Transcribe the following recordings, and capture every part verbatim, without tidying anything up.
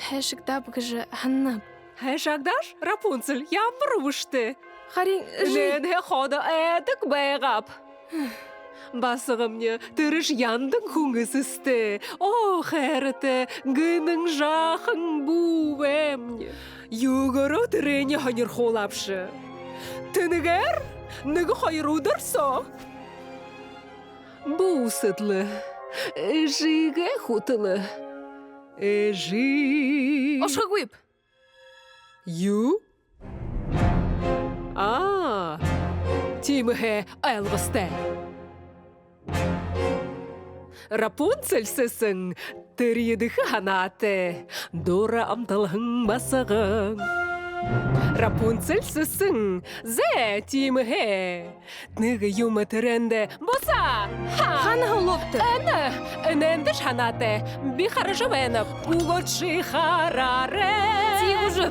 Хайшагдааб гэжэ һананаб. Хайшагдааш, Рапунцель, ямар үбэштэй. Харин эжы. Энээнһээ ходо айдаг байгааб. Басагамни, тэрэш яндан хүн эсэстэй. Оо, хайратай, гэнэн жаахан бү бэмни. Юугээрээ тэрэниие һонирхуулаабши. Тэнэгээр нэгэ хоёр үдэр соо бү үсэд лэ, эжыгээ хүтэлэ. Эжы. Ошохогүйб. Юу? Аа, тиимэһээ ойлгостой. Рапунцель сэсэн, тэрэ едэхэ һанаатай, дура амталһан басаган. Рапунцель сэсэн, зэ, тиимэһээ. Нэгэ юумэ тэрээндэ бусаа. Ха! Хаанаһаа олообта? Энэ, энээндэ шанаатай. Би хаража байнаб. Үгы, ши хараарай. Тиигэжэ.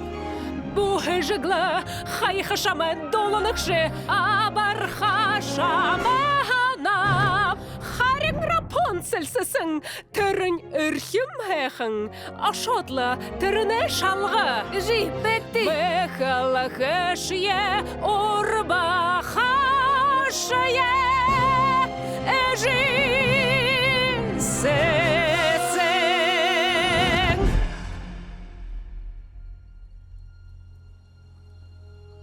Бү хэжэ лэ, хаяха шамай дулаанагши, абарха шамай һанаа. Харин Рапунцель сэсэн, тэрэнь эрхим һайхан, ошоод лэ, тэрэнээ шалга. Эжы, бэгты. Бэхэл хэшье, урба хашье, эжы сэ.